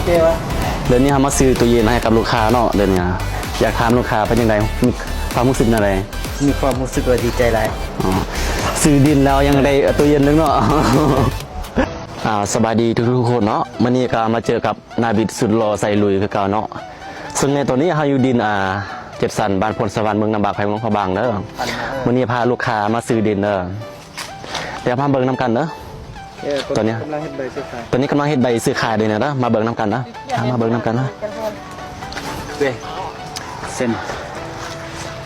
ເດວະ ດຽວນີ້ເຮົາມາຊື້ຕູ້ເຢັນໃຫ້ກັບລູກຄ້າເນາະ. ດຽວນີ້ຢາກຖາມລູກຄ້າເປັນຈັ່ງໃດ ມີຄວາມຮູ້ສຶກແນວໃດ? ມີຄວາມຮູ້ສຶກວ່າດີໃຈຫຼາຍ. ອໍ ຊື້ດິນແລ້ວຍັງໄດ້ຕູ້ເຢັນອີກເນາະ. ອ່າ ສະບາຍດີທຸກໆຄົນເນາະ. ມື້ນີ້ກໍມາເຈີກັບນາບິດສຸດຫຼໍ່ໃສ່ລຸຍຄືເກົ່າເນາະ. ເຊິ່ງໃນຕອນນີ້ເຮົາຢູ່ດິນ ອ່າ ເຈັດສັນ ບ້ານໂພນສະຫວັນ ເມືອງນ້ຳບາກ ແຂວງຫຼວງພະບາງເດີ. ມື້ນີ້ພາລູກຄ້າມາຊື້ດິນເດີ. ດຽວມາເບິ່ງນຳກັນເດີ. ເອີ ຕອນນີ້ກຳລັງເຮັດໃບຊື້ຂາຍ ຕອນນີ້ກຳລັງເຮັດໃບຊື້ຂາຍເດີເນາະ. ມາເບິ່ງນຳກັນເດີ ມາເບິ່ງນຳກັນເດີ. ເດ້ ເຊັນ.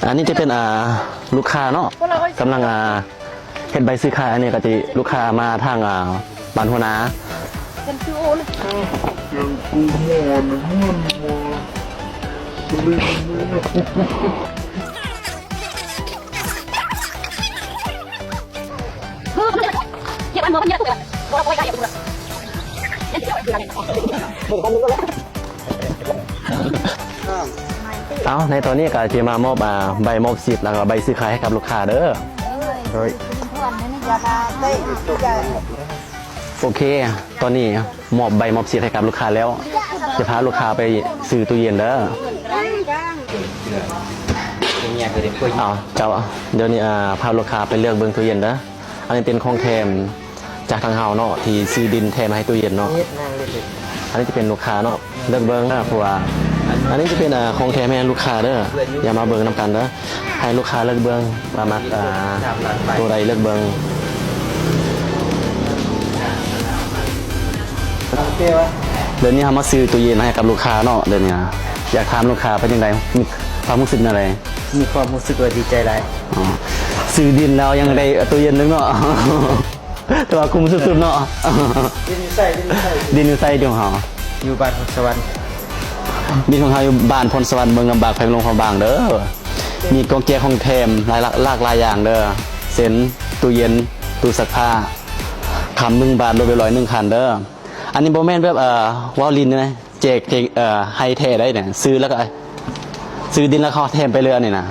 ອັນນີ້ຈະເປັນ ອ່າ ລູກຄ້າເນາະ ກຳລັງ ອ່າ ເຮັດໃບຊື້ຂາຍ. ອັນນີ້ກໍຊິລູກຄ້າມາທາງ ອ່າ ບ້ານຫົວໜ້າ. ເອົາ ໃນຕອນນີ້ກໍຈະມາມອບ ອ່າ ໃບມອບສິດ ແລ້ວກໍໃບຊື້ຂາຍໃຫ້ກັບລູກຄ້າເດີ. ໂດຍ ໂອເຄ ຕອນນີ້ມອບໃບມອບສິດໃຫ້ກັບລູກຄ້າແລ້ວ ຈະພາລູກຄ້າໄປຊື້ຕູ້ເຢັນເດີ. ເອົາ ເຈົ້າ ດຽວນີ້ ອ່າ ພາລູກຄ້າໄປເລືອກເບິ່ງຕູ້ເຢັນເດີ. ອັນນີ້ເປັນຂອງແຖມຈາກທາງເຮົາເນາະ ທີ່ຊື້ດິນແຖມໃຫ້ຕູ້ເຢັນເນາະ. ອັນນີ້ຈະເປັນລູກຄ້າເນາະ ເລືອກເບິ່ງເດີ ເພາະວ່າອັນນີ້ຈະເປັນ ອ່າ ຂອງແຖມໃຫ້ລູກຄ້າເດີ. ດຽວມາເບິ່ງນຳກັນເດີ ໃຫ້ລູກຄ້າເລືອກເບິ່ງວ່າມັກ ອ່າ ໂຕໃດເລືອກເບິ່ງ. ດຽວນີ້ເຮົາມາຊື້ຕູ້ເຢັນໃຫ້ກັບລູກຄ້າເນາະ. ດຽວນີ້ຢາກຖາມລູກຄ້າເປັນຈັ່ງໃດ ມີຄວາມຮູ້ສຶກແນວໃດ? ມີຄວາມຮູ້ສຶກວ່າດີໃຈຫຼາຍ. ອໍ ຊື້ດິນແລ້ວຍັງໄດ້ຕູ້ເຢັນອີກເນາະ. ແຕ່ວ່າຄຸ້ມສຸດໆເນາະ. ດິນຢູ່ໃສ? ດິນຢູ່ໃສ? ດິນຢູ່ໃສຂອງເຮົາ? ຢູ່ບ້ານໂພນສະຫວັນ. ດິນຂອງເຮົາຢູ່ບ້ານໂພນສະຫວັນ ເມືອງນ້ຳບາກ ແຂວງຫຼວງພະບາງເດີ. ມີຂອງແຈກຂອງແຖມຫຼາຍ ຫຼາກຫຼາຍຢ່າງເດີ ເຊັ່ນ ຕູ້ເຢັນ, ຕູ້ຊັກຜ້າ, ຄຳໜຶ່ງບາດ, ລົດເປັນຮ້ອຍໜຶ່ງຄັນເດີ. ອັນນີ້ບໍ່ແມ່ນແບບ ເອີ ເວົ້າຫຼິ້ນເດ້ ແຈກ ເອີ ໃຫ້ແທ້ໄດ໋ນີ້. ຊື້ແລ້ວກໍ ຊື້ດິນແລ້ວເຂົາແຖມໄປເລີຍນີ້ນະ.